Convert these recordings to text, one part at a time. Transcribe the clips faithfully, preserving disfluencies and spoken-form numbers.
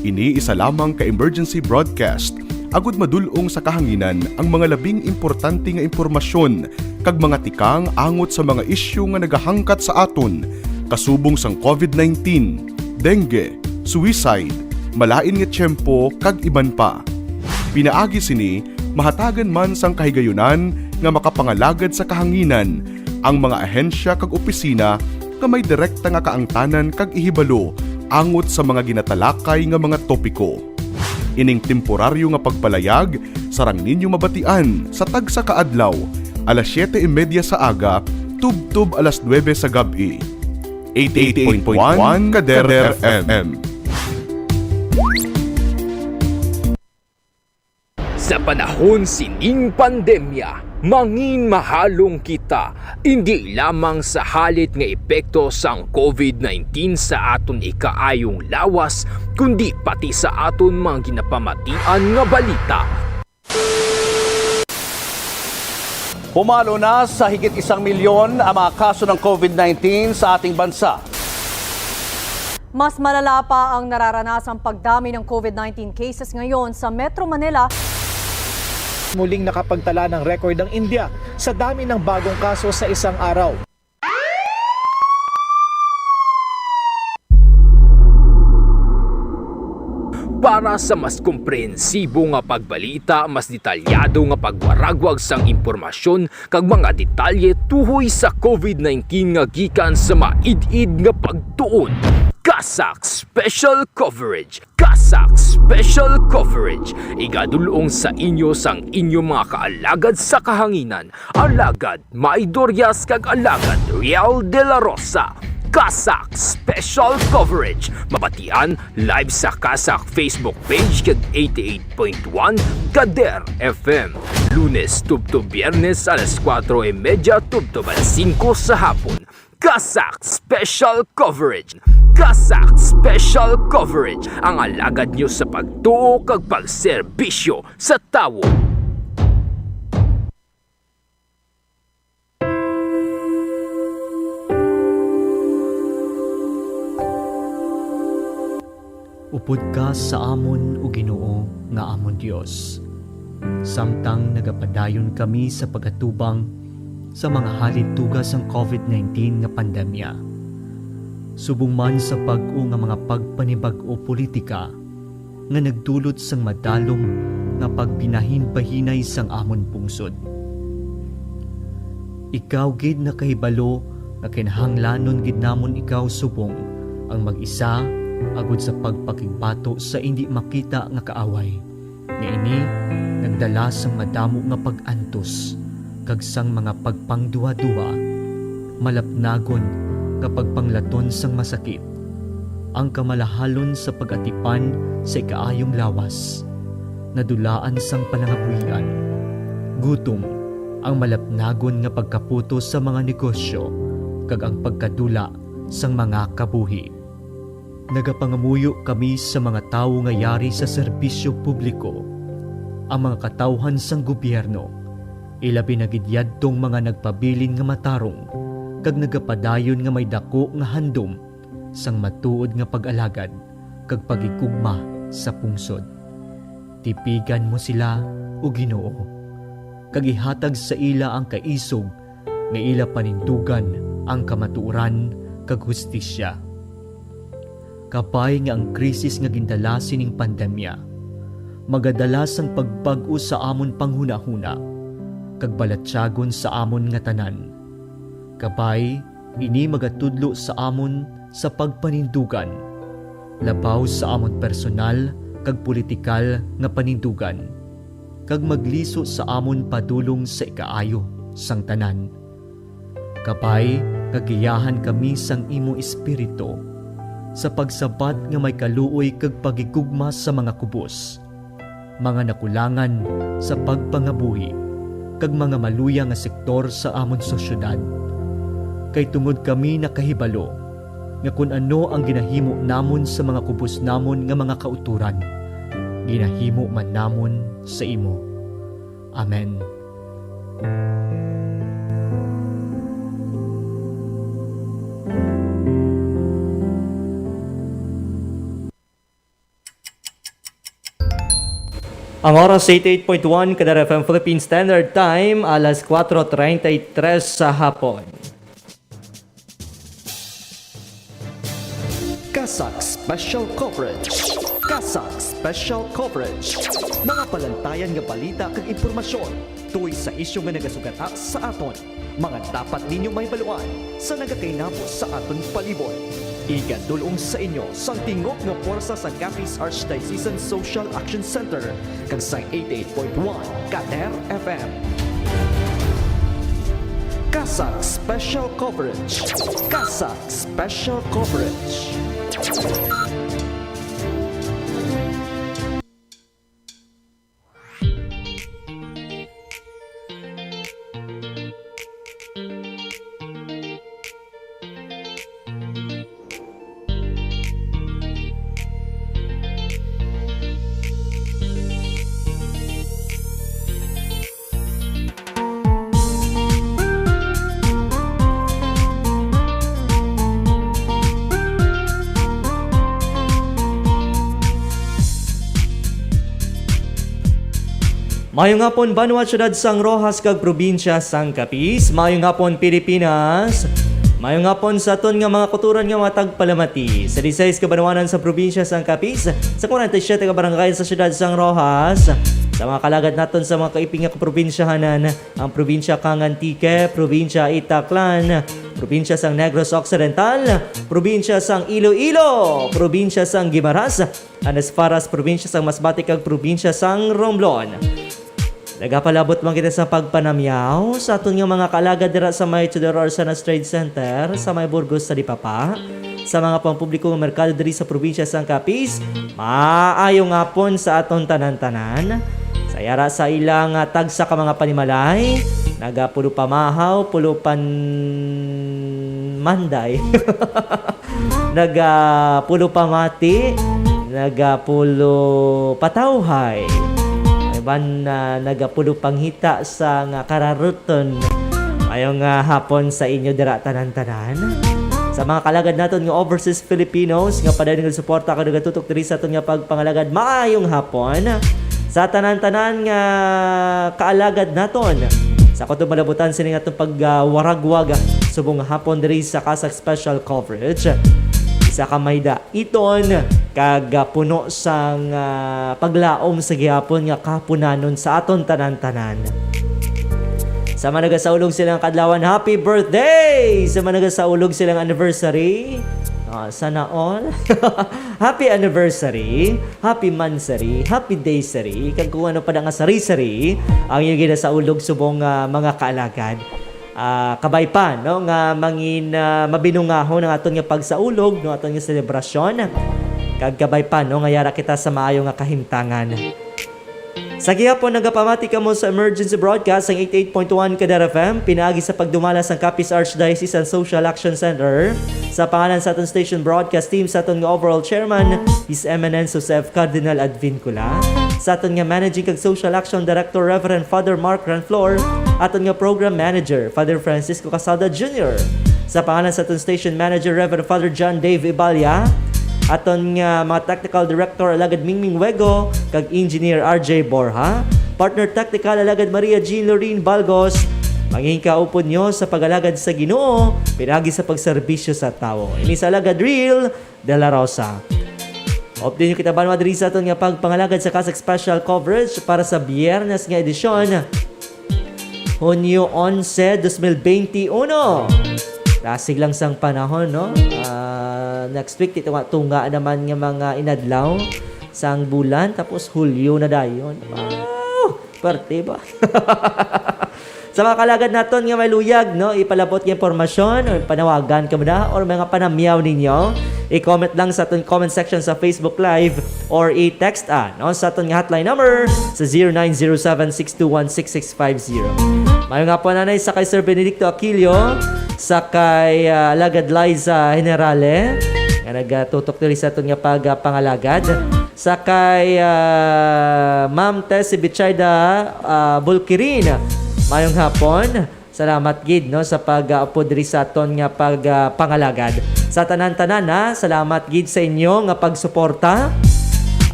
Ini isa lamang ka emergency broadcast, agud madul-ong sa kahanginan ang mga labing importante nga impormasyon kag mga tikang angot sa mga isyu nga nagahangkat sa aton, kasubong sang covid nineteen, dengue, suicide, malain nga tiyempo, kag iban pa. Pinaagi sini, mahatagan man sang kahigayunan nga makapangalagad sa kahanginan ang mga ahensya kag opisina nga may direkta nga kaangtanan kag ihibalo angot sa mga ginatalakay nga mga topiko. Ining temporaryo nga pagpalayag sarang ninyo mabatian sa tagsa ka adlaw, alas siyete y media sa aga tubtob alas nuebe sa gab-i. Eighty-eight point one Kader F M. Sa panahon sining pandemya, mangin mahalong kita, indi lamang sa halit nga epekto sang covid nineteen sa aton ikaayong lawas, kundi pati sa aton mga ginapamatian nga balita. Pumalo na sa higit isang milyon ang mga kaso ng covid nineteen sa ating bansa. Mas malala pa ang nararanasang pagdami ng covid nineteen cases ngayon sa Metro Manila. Muling nakapagtala ng record ang India sa dami ng bagong kaso sa isang araw. Para sa mas komprehensibo nga pagbalita, mas detalyado nga pagwaragwag sang impormasyon kag mga detalye tuhoy sa covid nineteen nga gikan sa maid-id nga pagtuon, CASAC Special Coverage. CASAC Special Coverage, igadul-ong sa inyo sang inyo mga kaalagad sa kahanginan, Alagad May Dorias kag Alagad Riel de la Rosa. CASAC Special Coverage, mabatian live sa CASAC Facebook page kag eighty-eight point one Kader F M, Lunes tubtob Biyernes alas kuwatro y media tubtob alas singko sa hapon. CASAC Special Coverage. CASAC Special Coverage, ang alagad nyo sa pagtuo kag pagserbisyo sa tawo. Upod ka sa amon, O Ginoo, nga amon Dios, samtang nagapadayon kami sa pag-atubang sa mga halituga sang covid nineteen nga pandemya, subong man sa bag-o nga mga pagpanibag-o politika nga nagdulot sang madalom nga pagbinahinbahinay sang amon pungsod. Ikaw gid nakahibalo nga kinahanglanon gid namon ikaw subong ang mag-isa agud sa pagpakigbato sa indi makita nga kaaway, nga ini nagdala sang madamo nga pag-antos kag sang mga pagpangduhaduha, malapnagon nga pagpanglaton sang masakit, ang kamalahalon sa pag-atipan sa ikaayong lawas, nadulaan sang palangabuhian, gutom, ang malapnagon nga pagkaputos sa mga negosyo, kag ang pagkadula sang mga kabuhi. Nagapangamuyo kami sa mga tawo nga yari sa serbisyo publiko, ang mga katawhan sang gobyerno, ilabi na gid yadtong mga nagpabilin nga matarong kag nagapadayon nga may daku nga handom sang matuod nga pag-alagad kag paghigugma sa pungsod. Tipigan mo sila, O Ginoo, kag ihatag sa ila ang kaisog nga ila panindugan ang kamatuoran kag hustisya. Kabay nga ang krisis nga gindala sining pandemya magadala sang pagbag-o sa amon panghunahuna kag balatyagon sa amon nga tanan. Kabay, ini magatudlo sa amon sa pagpanindugan, labaw sa amon personal kag politikal nga panindugan, kag magliso sa amon padulong sa ikaayo sang tanan. Kabay nga giyahan kami sang imo Espiritu sa pagsabat nga may kaluoy kag paghigugma sa mga kubos, mga nakulangan sa pagpangabuhi, kag mga maluya nga sektor sa amon sosyedad. Kay tungod kami nakahibalo nga kon ano ang ginahimo namon sa mga kubos namon nga mga kautoran, ginahimo man namon sa imo. Amen. Ang oras, eighty-eight point one Kadar F M Philippine Standard Time, alas kuwatro treinta y tres sa hapon. CASAC Special Coverage. CASAC Special Coverage. Mga palantayan nga balita kag impormasyon tungod sa isyu nga nagasugata sa aton. Mga dapat ninyo mahibaluan sa nagakainabo sa aton palibot. Igadul-ong sa inyo sang tingog nga pwersa sa Capiz Archdiocesan Social Action Center kag sa eighty-eight point one Kader F M. CASAC Special Coverage. CASAC Special Coverage. Mayong hapon, banwa, siyudad sang Roxas, kag probinsya sang Capiz. Mayong hapon, Pilipinas. Mayong hapon sa aton nga mga kauturan nga mga tagpalamati sa disisais ka banwanan sa probinsya sang Capiz, sa kwarenta y siyete ka barangay sa siyudad sang Roxas, sa mga kalagad naton sa mga kaiping nga kaprobinsyahanan, ang probinsya kang Antique, probinsya Itaclan, probinsya sang Negros Occidental, probinsya sang Iloilo, probinsya sang Guimaras, and as far as probinsya sang Masbate kag probinsya sang Romblon. Nagapalabot man kita sa pagpanamyaw sa aton nga mga kaalagad dira sa may Teodoro Arcenas Trade Center sa may Burgos, Talipapa, sa mga pampubliko nga merkado diri sa probinsya sang Capiz. Maayong hapon sa aton tanan-tanan. Sa yara sa ila nga tagsa ka mga panimalay, nagapulo pamahaw, pulo pan manday. Nagapulo pamati, nagapulo patawhay. Iban na nagapulo panghita sa nga kararuton. Mayong, ah, hapon sa inyo dira tanan-tanan. Sa mga kalagad naton nga overseas Filipinos nga padayon nagasuporta kag nagatutok diri sa aton nga pagpangalagad, maayong hapon. Sa tanan-tanan nga kaalagad naton, sa kutob malabutan sini nga atong pag, ah, waragwag subong hapon diri sa CASAC Special Coverage, isa ka may daiton kag, ah, puno sang, ah, paglaom sa gihapon nga kahaponanon sa aton tanan-tanan. Sa mga nagasaulog silang kadlawan, happy birthday! Sa mga nagasaulog silang anniversary, ah, sana all. Happy anniversary, happy mansary, happy daysary, kag kung ano pa na nga sari-sari ang inyong ginasaulog subong, ah, mga kaalagad. Ah, kabay pa, no, nga mangin, ah, mabinungahon ang aton nga pagsaulog, no, aton nga selebrasyon. Kag kabay pa, no, nga yara kita sa maayo nga kahimtangan. Sa gihapon, nagapamati kamo sa emergency broadcast sang eighty-eight point one Kadar F M, pinaagi sa pagdumala sang Capiz Archdiocese and Social Action Center. Sa pangalan sa aton station broadcast team, sa aton nga overall chairman, His Eminence Joseph Cardinal Advincula, sa aton nga managing kag social action director, Reverend Father Mark Ranflor, aton nga program manager, Father Francisco Casalda Junior, sa pangalan sa aton station manager, Reverend Father John Dave Ibalia, aton nga mga technical director, Alagad Mingming Wego, kag engineer R J Borja, partner technical, Alagad Maria Jean Lorraine Balgos, mangin kaupod nyo sa pag-alagad sa Ginoo, pinagi sa pagserbisyo sa tawo. Ini sa Alagad Real de la Rosa. Update nyo kita banwa diri sa aton nga pagpangalagad sa CASAC Special Coverage para sa Biyernes nga edisyon, Hunyo onse, dos mil benti uno. Dasig lang sang panahon, no? Ah, next week, tunga-tunga naman nga mga inadlaw sang bulan, tapos Hulyo na dayon. Wow! Perte ba? Sa mga kalagad naton nga may luyag, no, ipalabot nga impormasyon o panawagan kamo na or mga panamyaw ninyo, i-comment lang sa aton comment section sa Facebook Live or i-text, ah, no, sa aton nga hotline number sa zero nine zero seven six two one six six five zero. Mayong hapon, anay, sa kay Sir Benedicto Aquilio, sa kay, ah, Alagad Liza Generale, nga nagatutok diri sa aton nga pagpangalagad. Sa kay, ah, Ma'am Tessie Bichayda, ah, Bulkirin, mayong hapon. Salamat gid, no, sa pag-aupod diri sa aton nga pag, ah, pangalagad. Sa tanan-tanan, ha, salamat gid sa inyo nga pagsuporta.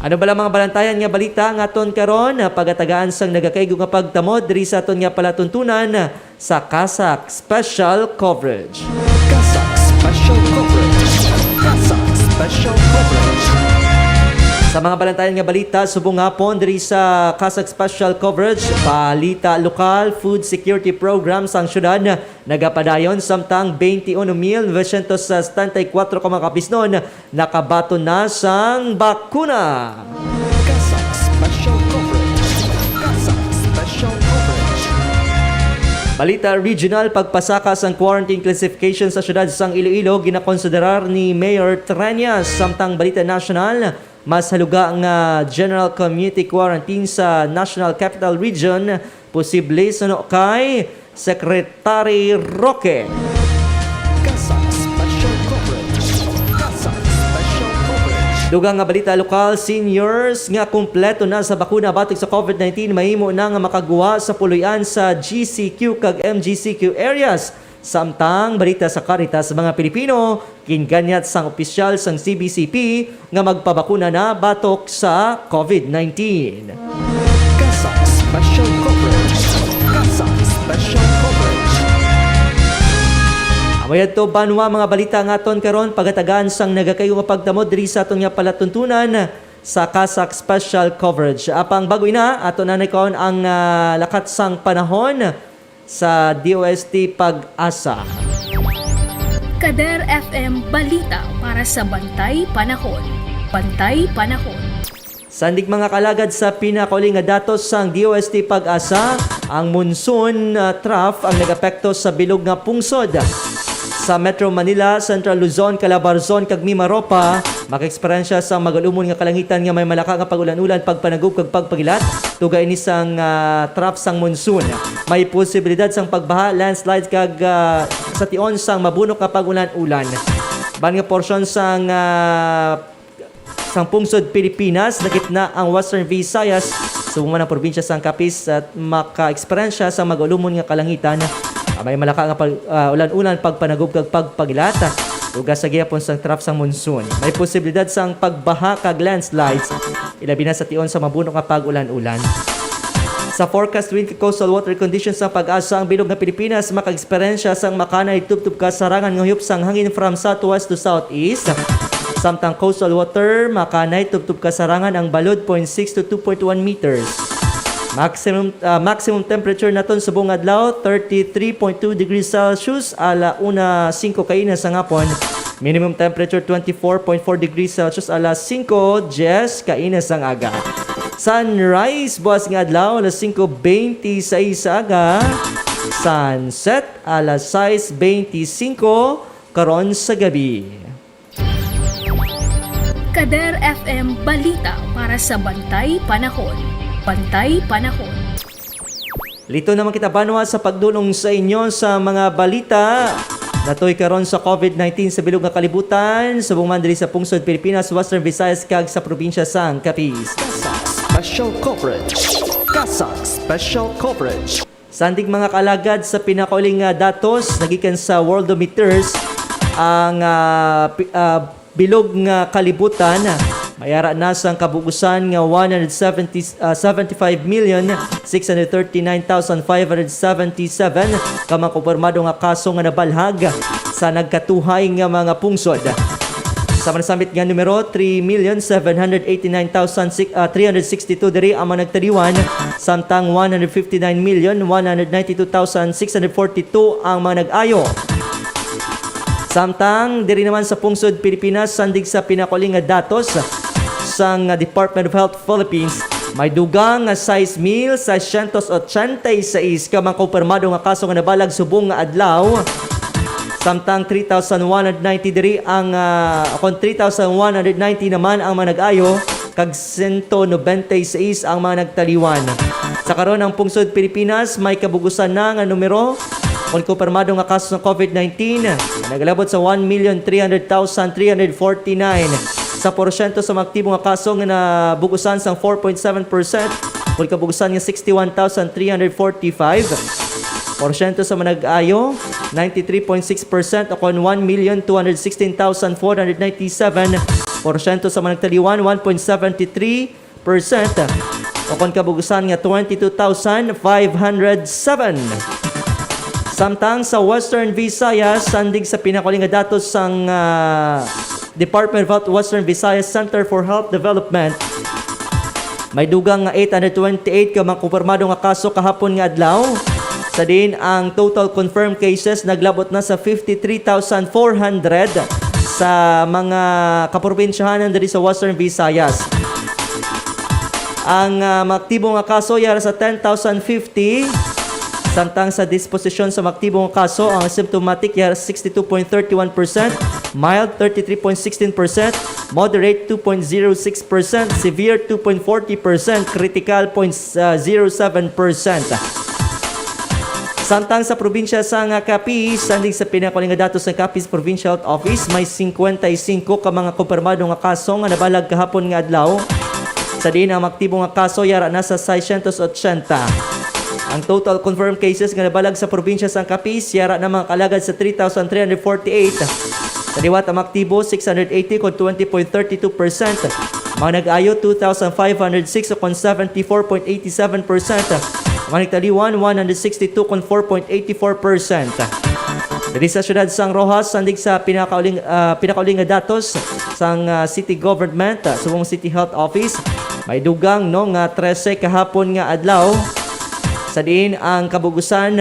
Ano bala mga balantayan nga balita nga aton karon? Pagatagaan sang nagakaigo nga pagtamod diri sa aton nga palatuntunan sa CASAC Special Coverage. CASAC Special Coverage. CASAC Special Coverage. Sa mga balantayan nga balita, subong hapon diri sa CASAC Special Coverage, balita lokal, food security program sang syudad nagapadayon, samtang twenty-one mil novecientos setenta y cuatro ka mga kapisnon nakabaton na sang bakuna. CASAC Special Coverage. CASAC Special Coverage. Balita regional: pagpasaka sang quarantine classification sa syudad sang Iloilo ginakonsiderar ni Mayor Treñas. Samtang balita nasyonal, mas haluga nga general community quarantine sa National Capital Region, posible suno kay Secretary Roque. CASAC Special Coverage. CASAC Special Coverage. Dugang nga balita lokal: seniors nga kumpleto na sa bakuna batok sa COVID nineteen mahimo na nga makagwa sa puloy-an sa G C Q kag M G C Q areas. Samtang balita sa Caritas sa mga Pilipino, ginganyat sang opisyal sang C B C P nga magpabakuna na batok sa COVID nineteen. CASAC Special Coverage. CASAC Special Coverage. Amo yadto, banwa, mga balita nga aton karon, pagatagaan sang nagakaigo nga pagtamod diri sa aton nga palatuntunan sa CASAC Special Coverage. Apang bago ina, ato na nikaon ang, ah, lakat sang panahon sa D O S T Pag-asa. Kader F M Balita para sa Bantay Panahon. Bantay Panahon. Sandig, mga kalagad, sa pinakauli nga datos sang D O S T Pag-asa, ang monsoon, ah, trough ang nagapekto sa bilog nga pungsod. Sa Metro Manila, Central Luzon, Calabarzon, kag Mimaropa, makaeksperyensya sang magalumon nga kalangitan nga may malaka nga pag-ulan-ulan, pagpanagub, kag pagpagilat. Tuga ini sang, ah, trough sang monsoon. May posibilidad sang pagbaha, landslides, kag, ah, sa tion sang mabunok nga pag-ulan-ulan. Ban nga porsyon sang, ah, sang pungsod Pilipinas, dakit na ang Western Visayas, subong man ang probinsya sang Capiz, at makaeksperyensya sang magalumon nga kalangitan. Ah, may malaka nga pag-, ah, ulan-ulan, pagpanagub, kag pagpagilat. Tuga sa gihapon sang trough sang monsoon. May posibilidad sang pagbaha kag landslides, ilabi na sa tion sa mabunok nga pag-ulan-ulan. Sa forecast wind kag coastal water conditions sang Pag-asa, ang bilog nga Pilipinas makaeksperyensya sang makanay tubtob kasarangan nga huyop sang hangin from southwest to southeast. Samtang coastal water, makanay tubtob kasarangan ang balod, point six to two point one meters. Maximum, ah, maximum temperature naton subong adlaw, thirty-three point two degrees Celsius, ala una singko kaina sa hapon. Minimum temperature, twenty-four point four degrees Celsius, alas singko diyes kaina sang aga. Sunrise buwas nga adlaw, alas singko bente sais sa aga. Sunset, alas sais bente singko karon sa gabi. Kader F M Balita para sa Bantay Panahon. Bantay Panahon. Liton naman kita, banwa, sa pagdulong sa inyo sa mga balita. Natoy karon sa COVID nineteen sa bilog nga kalibutan, subong man diri sa pungsod Pilipinas, Western Visayas, kag sa probinsya sang Capiz. CASAC Special Coverage. CASAC Special Coverage. Sandig, mga kaalagad, sa pinakauli nga datos nagikan sa Worldometers, ang, ah, pi-, ah, bilog nga kalibutan may ara na sang kabug-usan nga one hundred seventy, ah, seventy-five million six hundred thirty-nine thousand five hundred seventy-seven ka mga kumpirmado nga kaso nga nabalhag sa nagkatuhay nga mga pungsod. Sa manasambit nga numero, three million seven hundred eighty-nine thousand, ah, three hundred sixty-two diri ang mga nagtaliwan, samtang one hundred fifty-nine million one hundred ninety-two thousand six hundred forty-two ang mga nag-ayo. Samtang diri naman sa pungsod Pilipinas, sandig sa pinakauli nga datos sang Department of Health Philippines, may dugang nga sais mil seiscientos ochenta y seis ka mga kumpirmado nga kaso nga nabalhag subong nga adlaw. Samtang three thousand one hundred ninety diri ang, ah, kon three thousand one hundred ninety naman ang mga nag-ayo, kag sento nobenta y seis ang mga nagtaliwan. Sa karon, ang pungsod Pilipinas may kabug-usan na nga numero kon kumpirmado nga kaso sa COVID nineteen, nagalabot sa one million three hundred thousand three hundred forty-nine. Sa porsyento sa mga aktibo nga kaso nga nabug-usan sang four point seven percent, kon kabug-usan nga sixty-one thousand three hundred forty-five. Porsyento sa mga nag-ayo, ninety-three point six percent, o kon one million two hundred sixteen thousand four hundred ninety-seven. porsyento sa mga nagtaliwan, one point seven three percent, o kon kabugusan nga twenty-two thousand five hundred seven. Samtang sa Western Visayas, sandig sa pinakauling nga datos sang, ah, Department of Health Western Visayas Center for Health Development, may dugang nga eight hundred twenty-eight ka mga kumpirmado nga kaso kahapon nga adlaw. Sa diin ang total confirmed cases naglabot na sa fifty-three thousand four hundred sa mga kaprobinsyahanan diri sa Western Visayas. Ang, ah, mga aktibo nga kaso yara sa ten thousand fifty. Samtang sa disposisyon sa mga aktibo nga kaso, ang symptomatic yara sixty-two point thirty-one percent, mild thirty-three point sixteen percent, moderate two point zero six percent, severe two point forty percent, critical point zero seven percent. Samtang sa probinsya sang Capiz, sandig sa pinakauling nga datos sang Capiz Provincial Health Office, may singkwenta y singko ka mga kumpirmado nga kaso nga nabalag kahapon nga adlaw. Sa diin ang aktibo nga kaso yara na sa seiscientos ochenta. Ang total confirmed cases nga nabalag sa probinsya sang Capiz yara na mga kaalagad sa three thousand three hundred forty-eight. Sa liwat ang aktibo, six hundred eighty kon twenty point thirty-two percent. Mga nag-ayo, two thousand five hundred six kon seventy-four point eighty-seven percent. Mga nagtaliwan, one hundred sixty-two kon four point eighty-four percent. Diri sa siyudad sang Roxas, sandig sa pinakauling, ah, pinakauling nga datos sang, ah, city government, ah, subong City Health Office, may dugang, no, nga trese kahapon nga adlaw, sa diin ang kabugusan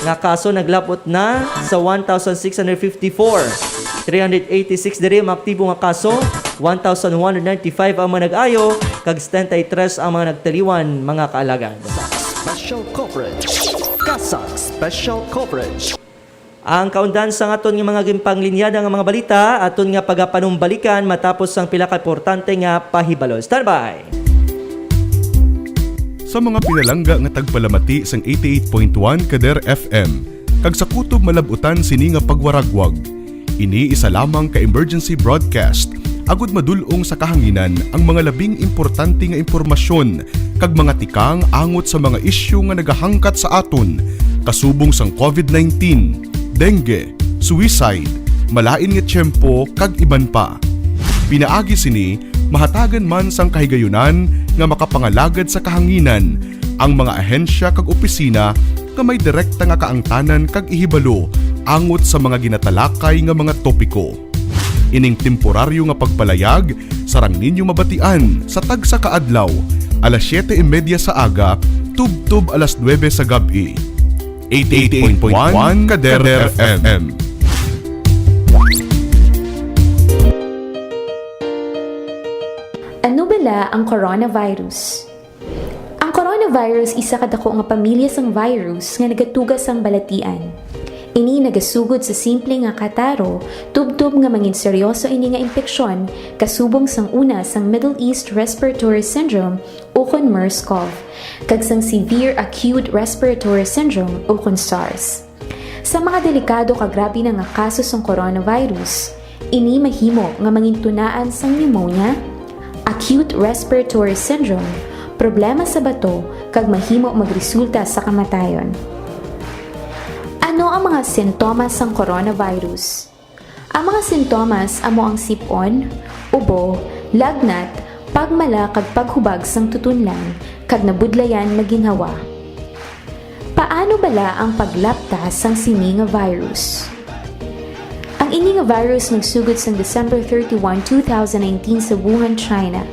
nga kaso naglabot na sa one thousand six hundred fifty-four. Three hundred eighty-six diri ang aktibo nga kaso, one thousand one hundred ninety-five ang mga nag-ayo, kag setenta y tres ang mga nagtaliwan, mga kaalagad. Special coverage. CASAC Special Coverage. Ang kaundan sang aton nga mga ginpanglinyada nga mga balita, aton nga pagapanumbalikan matapos ang pila ka importante nga pahibalo. Standby! Sa mga pinalangga nga tagpalamati sang eighty-eight point one Kader F M, kag sa kutob malab-utan sini nga pagwaragwag, ini isa lamang ka emergency broadcast, agud madul-ong sa kahanginan ang mga labing importante nga impormasyon kag mga tikang angot sa mga isyu nga nagahangkat sa aton, kasubong sang covid nineteen, dengue, suicide, malain nga tiyempo, kag iban pa. Pinaagi sini, mahatagan man sang kahigayunan nga makapangalagad sa kahanginan ang mga ahensya kag opisina nga may direkta nga kaangtanan kag ihibalo angot sa mga ginatalakay nga mga topiko. Ining temporaryo nga pagpalayag sarang ninyo mabatian sa tagsa ka adlaw, alas siyete y media sa aga tubtob alas nuebe sa gab-i. Eighty-eight point one Kader F M. Ano bala ang coronavirus? Ang coronavirus isa ka dako nga pamilya sang virus nga nagatuga sang balatian. Ini nagasugod sa simple nga kataro, tubtob nga mangin seryoso ini nga impeksyon, kasubong sang una sang Middle East Respiratory Syndrome ukon MERS-CoV, kag sang Severe Acute Respiratory Syndrome ukon SARS. Sa mga delikado kag grabe na nga kaso sang coronavirus, ini mahimo nga mangintunaan sang pneumonia, acute respiratory syndrome, problema sa bato, kag mahimo magresulta sa kamatayon. Ano ang mga sintomas sang coronavirus? Ang mga sintomas amo ang sip-on, ubo, lagnat, pagmala kag paghubag sang tutunlan, kag nabudlayan nga ginhawa. Paano bala ang paglapta sang sini nga virus? Ang ini nga virus nagsugod sang December thirty-one, two thousand nineteen sa Wuhan, China.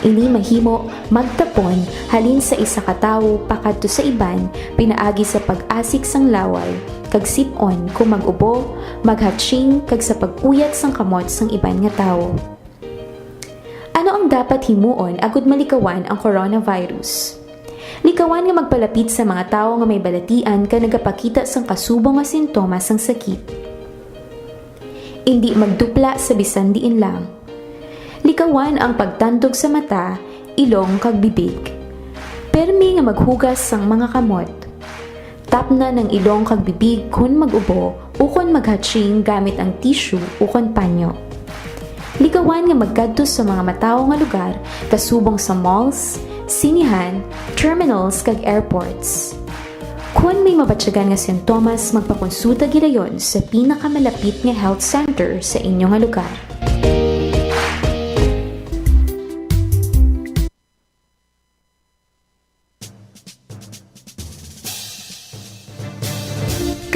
Ini mahimo magtapon halin sa isa ka tawo pakadto sa iban pinaagi sa pag-asik sang laway kag sip-on kon mag-ubo, maghatching, kag sa pag-uyat sang kamot sang iban nga tawo. Ano ang dapat himuon agud malikawan ang coronavirus? Likawan nga magpalapit sa mga tawo nga may balatian kag nagapakita sang kasubong nga sintomas sang sakit. Indi magdupla sa bisan diin lang. Likawan ang pagtandog sa mata, ilong, kag bibig. Permi nga maghugas sang mga kamot. Tapnan ang ilong kag bibig kon mag-ubo ukon maghatching gamit ang tissue ukon panyo. Likawan nga magkadto sa mga matawo nga lugar, kasubong sa malls, sinehan, terminals, kag airports. Kon may mabatyagan nga sintomas, magpakonsulta gilayon sa pinakamalapit nga health center sa inyo nga lugar.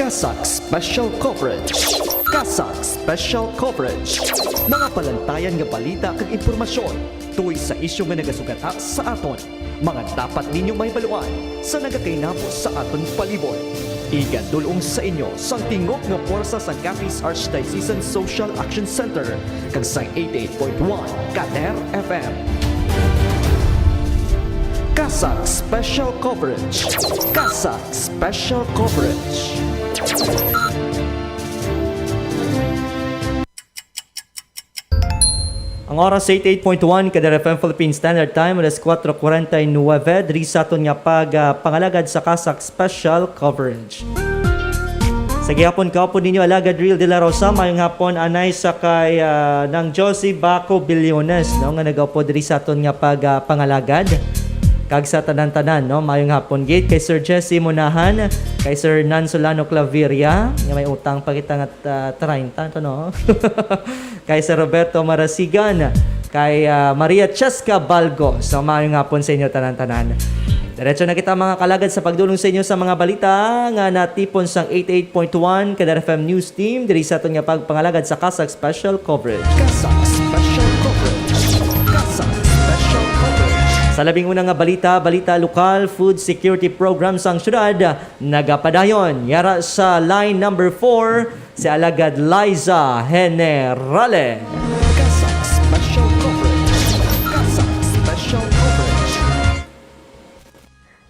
CASAC Special Coverage. CASAC Special Coverage. Mga palantayan nga balita kag impormasyon tungod sa isyu nga nagasugata sa aton. Mga dapat ninyo mahibaluan sa nagakainabo sa aton palibot. Igadul-ong sa inyo sang tingog nga pwersa sang Capiz Archdiocesan Social Action Center kag sang eighty-eight point one Kader F M. CASAC Special Coverage. CASAC Special Coverage. Ang oras, eighty-eight point one Kader F M Philippine Standard Time, alas kuwatro kuwarenta y nuwebe, diri sa aton nga pag, ah, pangalagad sa CASAC Special Coverage. Sa gihapon, kaupod ninyo, Alagad Real de la Rosa, mayong hapon, anay sa kay, ah, Nang Josie Baco Billones, no, nga nagaupod diri sa aton nga pag, ah, pangalagad. Kag sa tanan-tanan, no, mayong hapon gid kay Sir Jesse Monahan, kay Sir Nan Solano Claveria, nga may utang pa kita nga, ah, treinta, to, no? Kay Sir Roberto Marasigan, kay, ah, Maria Cheska Balgo. So, mayong hapon sa inyo tanan-tanan. Diretso na kita, mga kalagad, sa pagdulong sa inyo sa mga balita nga natipon sang eighty-eight point one Kader F M News Team diri sa aton nga pagpangalagad sa CASAC Special Coverage. CASAC Special Coverage. CASAC Special Coverage. Sa labing una nga balita, balita lokal, food security program sang syudad nagapadayon. Yara sa line number four, si Alagad Liza Generale. CASAC Special Coverage. CASAC Special Coverage.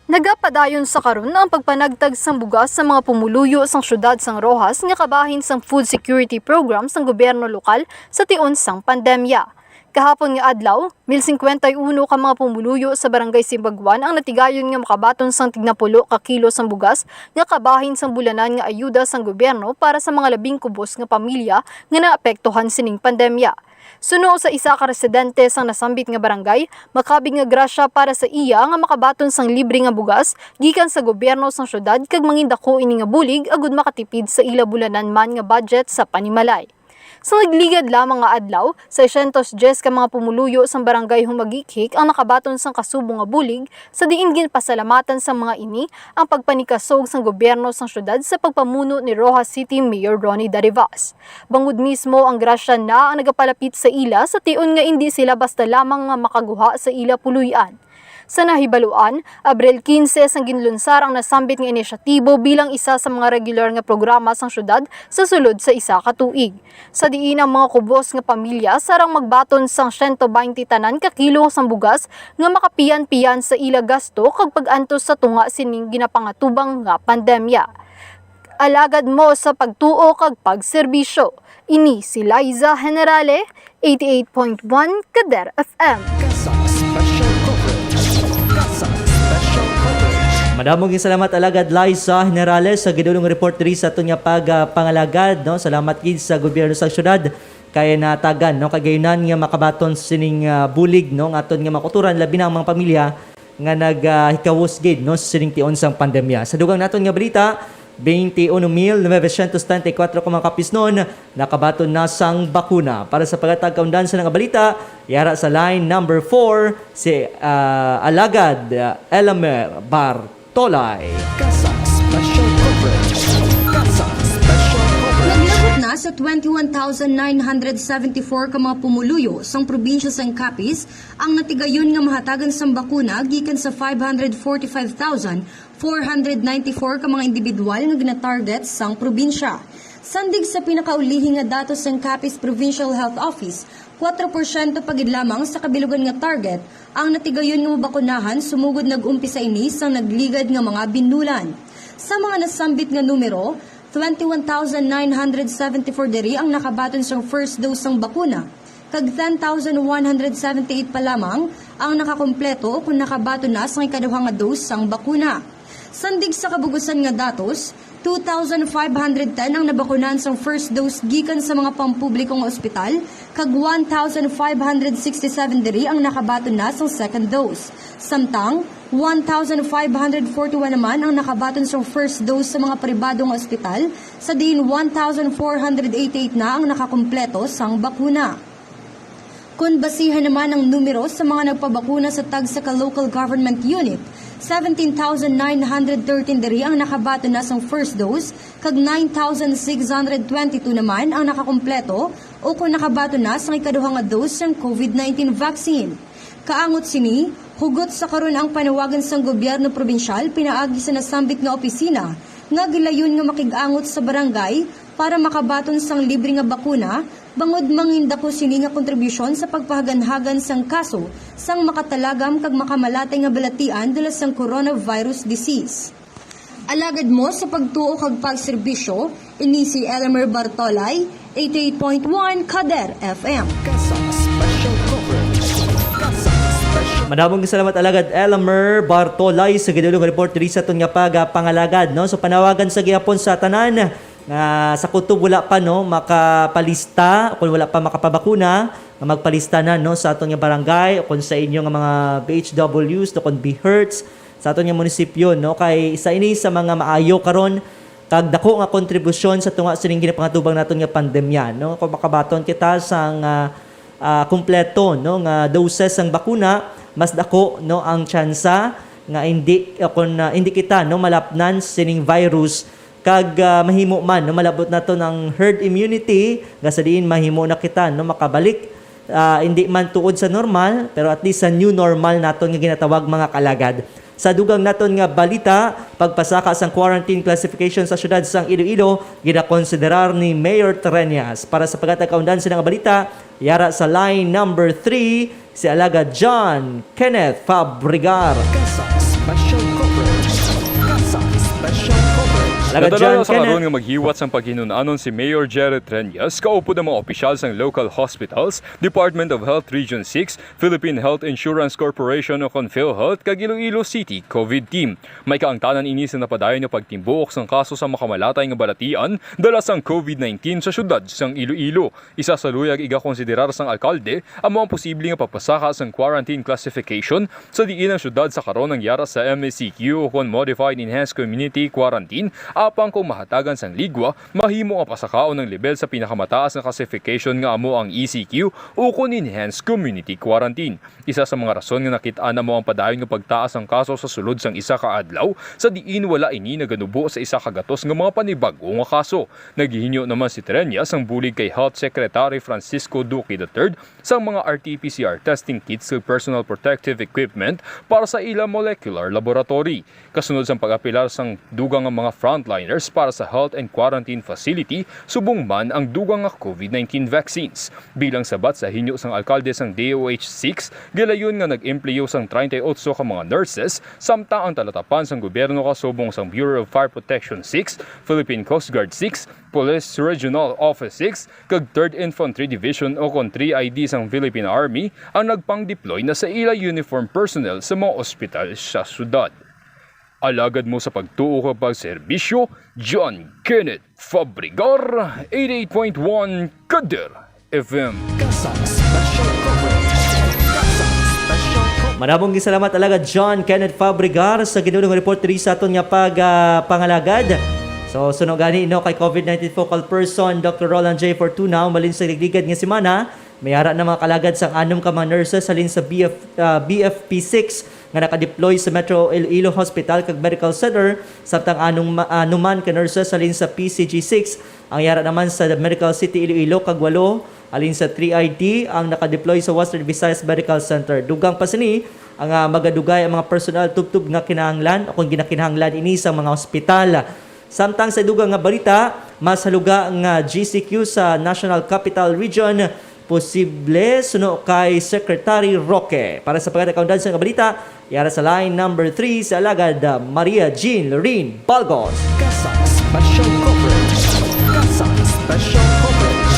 Nagapadayon sa karon ang pagpanagtag sang bugas sa mga pumuluyo sang siyudad sang Roxas nga kabahin sang food security program sang gobyerno lokal sa tion sang pandemya. Kahapon nga adlaw, mil singkwenta y uno ka mga pumuluyo sa Barangay Simbagwan ang natigayon nga makabaton sang tignapulo ka kilo sang bugas nga kabahin sang bulanan nga ayuda sang gobyerno para sa mga labing kubos nga pamilya nga naapektuhan sining pandemya. Suno sa isa ka residente sang nasambit nga barangay, makabig nga grasya para sa iya nga makabaton sang libre nga bugas gikan sa gobyerno sang syudad kag mangindako ini nga bulig agud makatipid sa ila bulanan man nga budget sa panimalay. Sa nagligad lamang nga adlaw, seiscientos diez ka mga pumuluyo sang Barangay Humagikhik ang nakabaton sang kasubo nga bulig, sa diin ginpasalamatan sang mga ini ang pagpanikasog sang gobyerno sang syudad sa pagpamuno ni Roxas City Mayor Ronnie Darivas. Bangod mismo ang grasya na ang nagapalapit sa ila sa tion nga indi sila basta lamang nga makaguha sa ila puloy-an. Sa nahibaluan, Abril quince sang ginlunsar ang nasambit nga inisyatibo bilang isa sa mga regular nga programa sang syudad sa sulod sa isa ka tuig, sa diin ang mga kubos nga pamilya sarang magbaton sang siyento baynte tanan ka kilo sang bugas nga makapian-pian sa ila gasto kag pag-antos sa tunga sining ginapangatubang nga pandemya. Alagad mo sa pagtuo kag pagserbisyo. Ini si Liza Generale, eighty-eight point one Kader F M. CASAC Special Coverage. CASAC Special Coverage. Madamo nga salamat, Alagad Liza Generale, sa gidulong report diri sa aton nga pag, ah, pangalagad, no? Salamat gid sa gobyerno sa syudad kay natagan, no, kagayunan nga makabaton sining, ah, bulig, no, nga aton nga makutoran, labi na ang mga pamilya nga nag, ah, hikawos gid, no, sining tion sang pandemya. Sa dugang naton nga balita, twenty-uno mil novecientos treinta y cuatro ka mga kapisnon nakabaton na sang bakuna. Para sa paghatag kaundan sa nga balita, yara sa line number four, si, ah, Alagad, ah, Elamer Bartolay. CASAC Special Coverage. CASAC Special Coverage. Naglabot na sa twenty-one thousand nine hundred seventy-four ka mga pumuluyo sang probinsya sang Capiz ang natigayon nga mahatagan sang bakuna gikan sa five hundred forty-five thousand four hundred ninety-four ka mga individual nga ginatarget sang probinsya. Sandig sa pinakaulihi nga datos sang Capiz Provincial Health Office, kwatro porsyento pa gid lamang sa kabilugan nga target ang natigayon nga mabakunahan sumugod nag-umpisa ini sang nagligad nga mga binulan. Sa mga nasambit nga numero, twenty-one thousand nine hundred seventy-four diri ang nakabaton sang first dose sang bakuna, kag ten thousand one hundred seventy-eight pa lamang ang nakakompleto o kon nakabaton na sang ikaduha nga dose sang bakuna. Sandig sa kabugusan nga datos, two thousand five hundred ten ang nabakunan sang first dose gikan sa mga pampubliko nga ospital, kag one thousand five hundred sixty-seven diri ang nakabaton na sang second dose. Samtang, one thousand five hundred forty-one naman ang nakabaton sang first dose sa mga pribado nga ospital, sa diin one thousand four hundred eighty-eight na ang nakakompleto sang bakuna. Kon basihan naman ang numero sa mga nagpabakuna sa tagsa ka local government unit, Seventeen thousand nine hundred thirteen diri ang nakabaton na sang first dose, kag nine thousand six hundred twenty-two naman ang nakakumpleto o kon nakabaton na sang ikaduha nga dose sang covid nineteen vaccine. Kaangot sini, hugot sa karon ang panawagan sang gobyerno probinsyal pinaagi sa nasambit nga opisina nga gilayon nga makig-angot sa barangay para makabaton sang libre nga bakuna, bangod mangindako sini nga kontribusyon sa pagpahaganhagan sang kaso sang makatalagam kag makamalatay nga balatian dala sang coronavirus disease. Alagad mo sa pagtuo kag pagserbisyo, ini si Elmer Bartolay, eighty-eight point one Kader F M. Kasang Special Coverage. Kasang Special Madamong salamat, Alagad Elmer Bartolay, sa gidulong report diri sa aton nga pagapangalagad, no? So, panawagan sa gihapon sa tanan nga sa kutob wala pa, no, makapalista o kung wala pa makapabakuna, nga magpalista na, no, sa aton nga barangay o kung sa inyo nga mga B H Ws, no, kung B H Ws, sa aton nga munisipyo, no, kay isa ini sa mga maayo karon kag dako nga kontribusyon sa tunga sining ginapangatubang naton nga pandemya, no? Kung makabaton kita sang, ah, ah, kompleto, no, nga doses sang bakuna, mas dako, no, ang tsansa nga hindi, ah, kung, ah, hindi kita, no, malapnan sining virus kag, ah, mahimo man, no, malabot naton ang herd immunity, nga sa diin mahimo na kita, no, makabalik, ah, hindi man tuod sa normal, pero at least sa new normal naton nga ginatawag, mga kalagad. Sa dugang naton nga balita, pagpasaka sang quarantine classification sa siyudad sang Iloilo ginakonsiderar ni Mayor Treñas. Para sa paghatag kaundan sina nga balita, yara sa line number three, si Alagad John Kenneth Fabregar. Kasang Special Coverage. Kasang Special Coverage. Alagad Nadala John sa karon Kenneth. Nga maghiwat sang paghinun-anon si Mayor Jerry Treñas, kaupod ang mga opisyal sang local hospitals, Department of Health Region six, Philippine Health Insurance Corporation o kon PhilHealth, kag Iloilo City COVID Team. May kaangtanan ini sa napadayon nga pagtimbuok sang kaso sa makamalatay nga balatian dala sang COVID nineteen sa siyudad sang Iloilo. Isa sa luyag igakonsiderar sang alkalde amo ang posible nga pagpasaka sang quarantine classification sa diin ang siyudad sa karon ang yara sa M E C Q o kon Modified Enhanced Community Quarantine, apang kung mahatagan sang ligwa, mahimo nga pasakaon ang lebel sa pinakamataas nga classification nga amo ang E C Q o kon Enhanced Community Quarantine. Isa sa mga rason nga nakit-an amo ang padayon nga pagtaas sang kaso sa sulod sang isa ka adlaw, sa diin wala ini naganubo sa isa ka gatos nga mga panibag-o nga kaso. Naghinyo naman si Treñas sang bulig kay Health Secretary Francisco Duque the third sang mga R T P C R testing kits kag personal protective equipment para sa ila molecular laboratory. Kasunod sang pag-apelar sang dugang nga mga frontliners para sa health and quarantine facility, subong man ang dugang nga COVID nineteen vaccines. Bilang sabat sa hinyo sang alkalde sang D O H six, gilayon nga nag-empleyo sang treinta y ocho ka mga nurses, samtang ang talatapan sang gobyerno kasubong sang Bureau of Fire Protection six, Philippine Coast Guard six, Police Regional Office six, kag Third Infantry Division o kon three I D sang Philippine Army ang nagpang-deploy na sa ila uniform personnel sa mga ospital sa syudad. Alagad mo sa pagtuo kag pagserbisyo, John Kenneth Fabregar, eighty-eight point one Kader F M. Kasang Special Coverage. Kasang Special Coverage. Madamong gisalamat, Alagad John Kenneth Fabregar, sa ginulong report diri sa aton nga pag, ah, pangalagad. So, suno gani, no, kay COVID nineteen focal person, Doctor Roland J Fortuna, umalin sa ligligad nga semana, may ara na mga kalagad sang anom ka mga nurses halin sa B F, ah, B F P six nga nakadeploy sa Metro Iloilo Hospital kag Medical Center, samtang anong ma-, anuman ka nurses halin sa P C G six ang yara naman sa Medical City Iloilo, kag walo halin sa three I D ang nakadeploy sa Western Visayas Medical Center. Dugang pa sini ang, ah, magadugay ang mga personal tubtob nga kinahanglan o kung ginakinahanglan ini sa mga ospital. Samtang sa dugang nga balita, mas haluga nga G C Q sa National Capital Region, posible suno kay Secretary Roque. Para sa pagkatakaundan sa nga balita, yara sa line number three sa alagad, uh, Maria Jean Lorraine Balgos. Kasang Special Coverage. Kasang Special Coverage.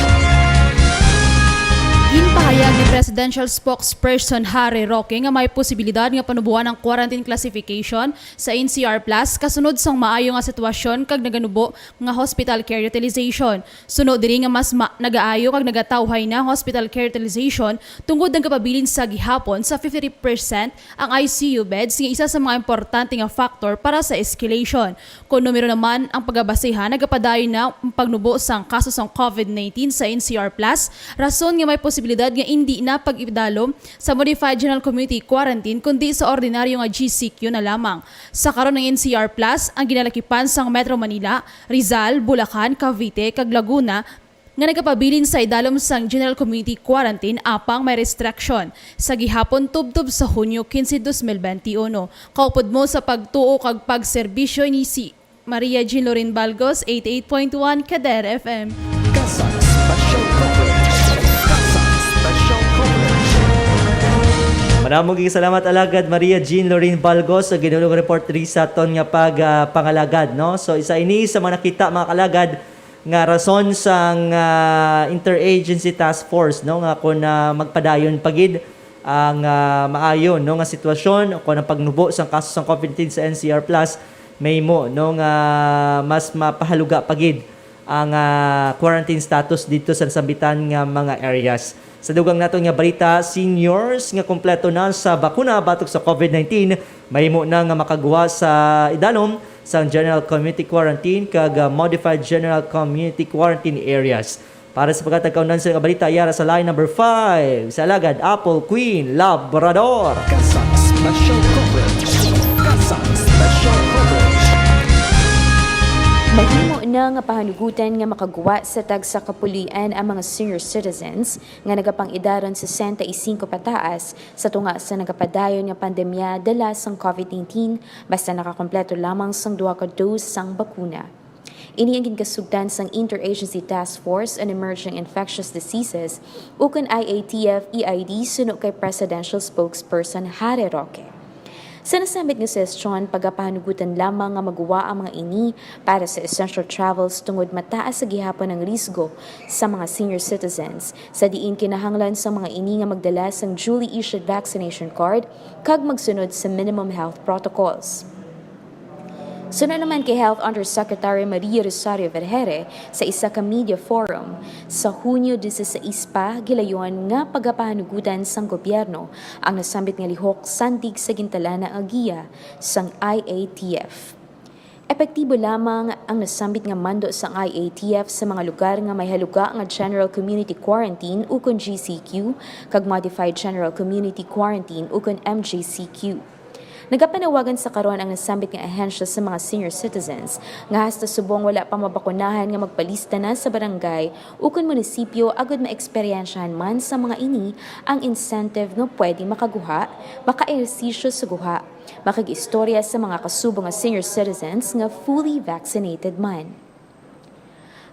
Ginpahayag ni Presidential Spokesperson Harry Roque nga may posibilidad nga panubuan ang quarantine classification sa N C R Plus kasunod sang maayo nga sitwasyon kag naganubo nga hospital care utilization. Suno diri nga mas ma-, nagaayo kag nagatawhay na hospital care utilization tungod nagapabilin sa gihapon sa fifty-three percent ang I C U beds nga isa sa mga importante nga factor para sa escalation. Kon numero naman ang pagabasehan, nagapadayon na ang pagnubo sang kaso sang COVID nineteen sa N C R Plus, rason nga may posibilidad nga indi na pag-idalom sa Modified General Community Quarantine kundi sa ordinaryo nga G C Q na lamang. Sa karon, ang N C R Plus ang ginalakipan sang Metro Manila, Rizal, Bulacan, Cavite, kag Laguna nga nagapabilin sa idalom sang General Community Quarantine apang may restriction sa gihapon tubtob sa Hunyo quince, dos mil benti uno. Kaupod mo sa pagtuo kag pagserbisyo ini si Maria Jean Loren Balgos, eighty-eight point one Kader F M. Kasang Special Coverage. Kasang Special Coverage. Madamo gid salamat, Alagad Maria Jean Loren Balgos, sa ginulong report diri sa aton nga pag, ah, pangalagad, no? So, isa ini sa mga nakita, mga kalagad, nga rason sang, ah, Interagency Task Force, no, nga kung, ah, magpadayon pa gid ang, ah, maayo, no, nga sitwasyon o kung ang pagnubo sang kaso sang COVID nineteen sa N C R Plus, mahimo, no, nga mas mapahaluga pa gid ang, ah, quarantine status dito sa nasambitan nga mga areas. Sa dugang naton nga balita, seniors nga kompleto na sa bakuna batok sa COVID nineteen mahimo na nga makagwa sa idalom sang General Community Quarantine kag, ah, Modified General Community Quarantine areas. Para sa pagkatag kaundan sa nga balita, yara sa line number five, sa Alagad Apple Queen Labrador. Kasang Special Coverage. Kasang Special Coverage. Mahimo na nga pahanugutan nga makagwa sa tagsa ka puloy-an ang mga senior citizens nga nagapang-idaron sesenta y cinco pataas sa tunga sa nagapadayon nga pandemya dala sang COVID nineteen, basta nakakompleto lamang sang duha ka dose sang bakuna. Ini ang ginkasugtan sang Interagency Task Force on Emerging Infectious Diseases, ukon I A T F E I D, suno kay Presidential Spokesperson Harry Roque. Sa nasambit nga sesyon, pagapahanugutan lamang nga maguwa ang mga ini para sa essential travels tungod mataas sa gihapon ang risgo sa mga senior citizens, sa diin kinahanglan sa mga ini nga magdala sang duly issued vaccination card kag magsunod sa minimum health protocols. Suno naman kay Health Undersecretary Maria Rosario Vergere sa isa ka media forum, sa Hunyo dieciséis pa gilayon nga pagapahanugutan sang gobyerno ang nasambit nga lihok sandig sa gintalana nga giya sang I A T F. Epektibo lamang ang nasambit nga mando sang I A T F sa mga lugar nga may haluga nga General Community Quarantine ukon G C Q kag Modified General Community Quarantine ukon M G C Q. Nagapanawagan sa karon ang nasambit nga ahensya sa mga senior citizens nga hasta subong wala pa mabakunahan nga magpalista na sa barangay ukon munisipyo agud maeksperyensyahan man sa mga ini ang incentive nga pwede makaguha, makaehersisyo sa guha, makig-istorya sa mga kasubo nga senior citizens nga fully vaccinated man.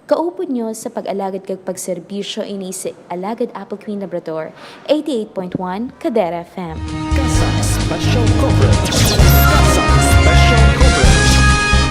Kaupod nyo sa pag-alagad kag pagserbisyo ini si Alagad Apple Queen Labrador, eighty-eight point one Kadera F M. Kasang Special Coverage. Kasang Special Coverage.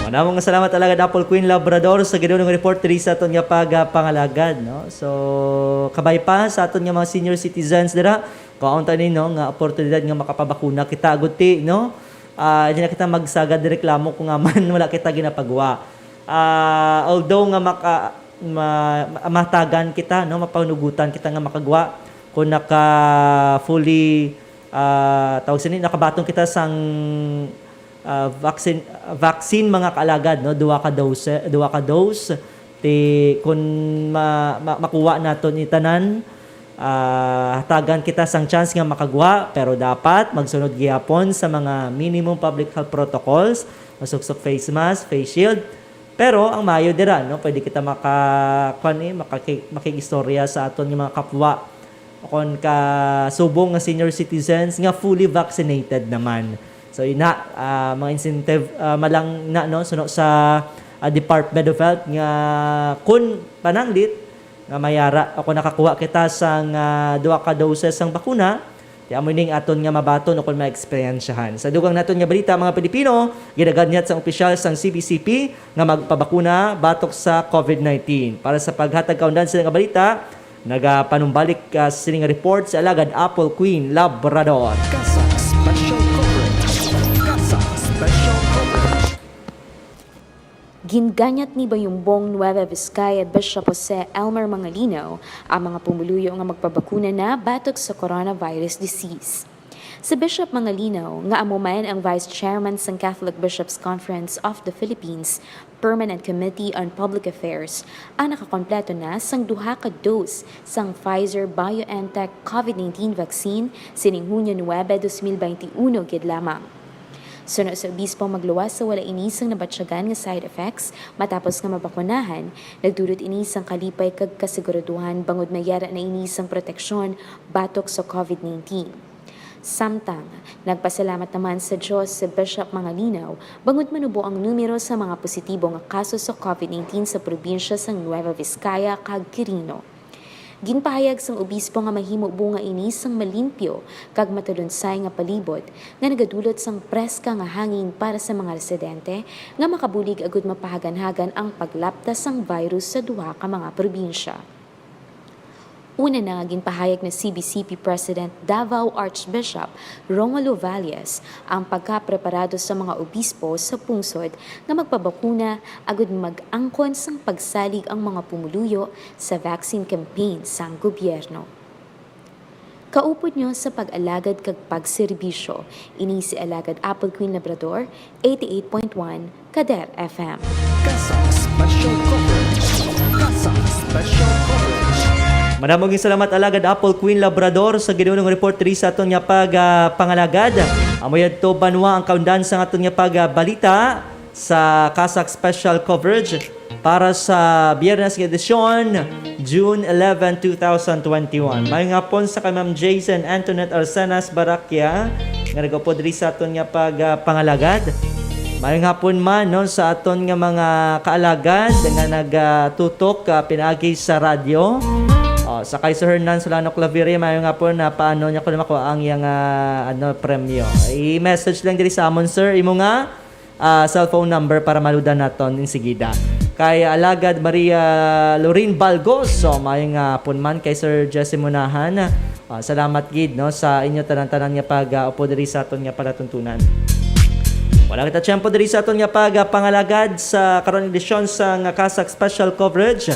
Manamo nga salamat, Alagad Apple Queen Labrador, sa gidulong report diri sa aton nga pagpangalagad, no? So, kabay pa sa aton nga mga senior citizens dira, kaon ta ni, no, nga oportunidad nga makapabakuna kita, agud ti, no? Ah, di na kita magsagad reklamo kung nga man wala kita ginapagwa. Ah, although nga maka-, ma-, ma-, mahatagan kita, no, mapanugutan kita nga makagwa kung naka fully, ah, tawag sini, nakabaton kita sang, ah, vaccine, vaccine, mga kaalagad, no, duha ka dose, duha ka dose, ti kun ma-, ma-, makuha naton ni tanan, ah, hatagan kita sang chance nga makagwa, pero dapat magsunod gihapon sa mga minimum public health protocols, masuksok face mask, face shield. Pero ang maayo dira, no, pwede kita maka-, kuwan, eh, makaki-, makig-istorya sa aton nga mga kapwa o kon kasubong nga senior citizens nga fully vaccinated naman. So, ina, ah, mga incentive, ah, malang na, no, suno sa, ah, Department of Health nga kun pananglit nga mayara o kung nakakuha kita sang, ah, duha ka doses sang bakuna, ti amo ning aton nga mabaton o kung maeksperiensyahan. Sa dugang naton nga balita, mga Pilipino, ginaganyat sang opisyal sang C B C P nga magpabakuna batok sa COVID nineteen. Para sa paghatag kaundan sila nga balita, nagapanumbalik, ah, sini nga report si Alagad Apple Queen Labrador. Kasang Special Coverage. Kasang Special Coverage. Ginganyat ni Bayumbong Nueva Vizcaya Bishop Jose Elmer Mangalino ang mga pumuluyo nga magpabakuna na batok sa coronavirus disease. Si Bishop Mangalinaw, nga amo man ang Vice Chairman sang Catholic Bishops' Conference of the Philippines Permanent Committee on Public Affairs, ang nakakompleto na sang duha ka dose sang Pfizer-BioNTech COVID nineteen vaccine sining Hunyo nuebe, dos mil baynte uno gid lamang. Suno sa obispo, magluwas sa wala ini sang nabatyagan nga side effects matapos nga mabakunahan, nagdulot ini sang kalipay kag kasiguraduhan bangod may yara na ini sang proteksyon batok sa COVID nineteen. Samtang, nagpasalamat naman sa Dios si Bishop Mangalinaw bangod manubo ang numero sa mga positibo nga kaso sa COVID nineteen sa probinsya sang Nueva Vizcaya kag Quirino. Ginpahayag sang obispo nga mahimo bunga ini sang malimpyo kag matalunsay nga palibot nga nagadulot sang preska nga hangin para sa mga residente nga makabulig agud mapahaganhagan ang paglapta sang virus sa duha ka mga probinsya. Una na nga ginpahayag ni C B C P President Davao Archbishop Romulo Valles ang pagkapreparado sa mga obispo sa pungsod nga magpabakuna agud mag-angkon sang pagsalig ang mga pumuluyo sa vaccine campaign sang gobyerno. Kaupod nyo sa pag-alagad kag pagserbisyo, ini si Alagad Apple Queen Labrador, eighty-eight point one Kader F M. CASAC Special Coverage. CASAC Special Coverage. Madamo gid salamat, Alagad Apple Queen Labrador, sa ginuno nga report diri sa aton nga pag, ah, pangalagad. Amo yadto, banwa, ang kaundan sang aton nga pag, ah, balita sa CASAC Special Coverage para sa Biyernes nga edisyon, June eleven, two thousand twenty-one. Maayong hapon sa kay Ma'am Jason Antoinette Arcenas Barakia, nga nag-upod diri sa aton nga pag, ah, pangalagad. Maayong hapon man, no, sa aton nga mga kaalagad nga nagtutok, ah, pinaagi sa radyo. Oh, sa kay Sir Hernan Solano Claveria, maayong hapon, na paano niya ko na makuha ang iyang, ah, ano, premyo? I-message lang diri sa amon, sir, imo nga, ah, cellphone number para maludan naton insigida. Kay Alagad Maria Lorin Balgos, so, maayong hapon man kay Sir Jesse Munahan. Ah, salamat gid, no, sa inyo tanan-tanan nga pag, ah, upo diri sa aton nga palatuntunan. Wala kita tiyempo diri sa aton nga pag, ah, pangalagad sa karon edisyon sa nga CASAC Special Coverage.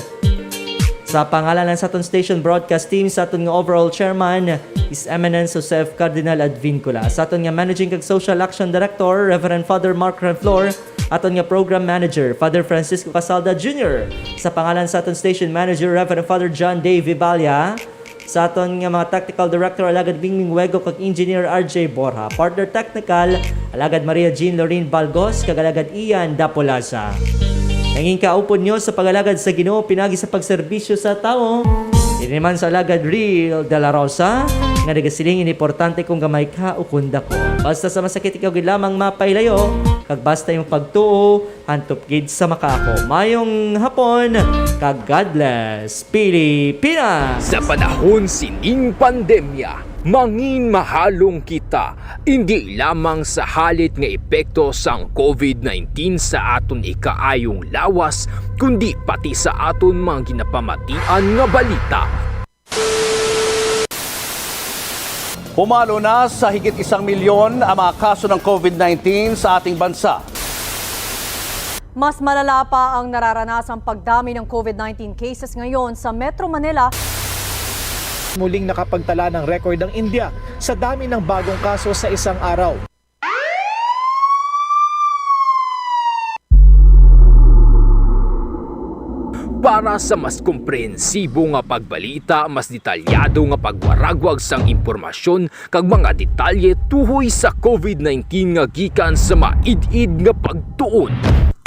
Sa pangalan lang sa aton station broadcast team, sa aton nga overall chairman, His Eminence Joseph Cardinal Advincula, sa aton nga managing kag social action director, Reverend Father Mark Renflor, aton nga program manager, Father Francisco Casalda Junior, sa pangalan sa aton station manager, Reverend Father John Dave Vibalia, sa aton nga mga technical director, Alagad Mingming Wego kag engineer R J Borja, partner technical, Alagad Maria Jean Lorraine Balgos kag Alagad Ian Dapolaza. Nangin kaupod nyo sa pag-alagad sa Ginoo pinagi sa pagserbisyo sa tawo. Ini man sa Alagad Real de la Rosa, nga nagasiling, "Importante kung gamay ka o kung dako. Basta sa masakit ikaw gid lamang mapailayo, kag basta imong pagtuo, hantop gid sa makaako." Mayong hapon, kag God bless Pilipinas! Sa panahon sining pandemya, mangin mahalong kita, indi lamang sa halit nga epekto sang COVID nineteen sa aton ikaayong lawas, kundi pati sa aton mga ginapamatian nga balita. Pumalo na sa higit isang milyon ang mga kaso ng COVID nineteen sa ating bansa. Mas malala pa ang nararanasang pagdami ng COVID nineteen cases ngayon sa Metro Manila. Muling nakapagtala ng record ang India sa dami ng bagong kaso sa isang araw. Para sa mas komprehensibo nga pagbalita, mas detalyado nga pagwaragwag sang impormasyon kag mga detalye tuhoy sa COVID nineteen nga gikan sa maid-id nga pagtuon,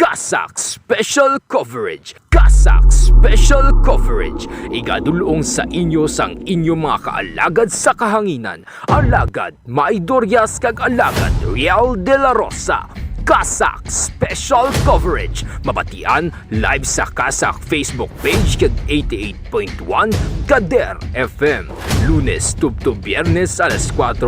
CASAC Special Coverage. CASAC Special Coverage. Igadulong sa inyo sang inyo mga kaalagad sa kahanginan, Alagad May Dorias kag Alagad Real de la Rosa. CASAC Special Coverage. Mabatian live sa CASAC Facebook page kag eighty-eight point one Kader F M. Lunes tubtob Biyernes alas kuwatro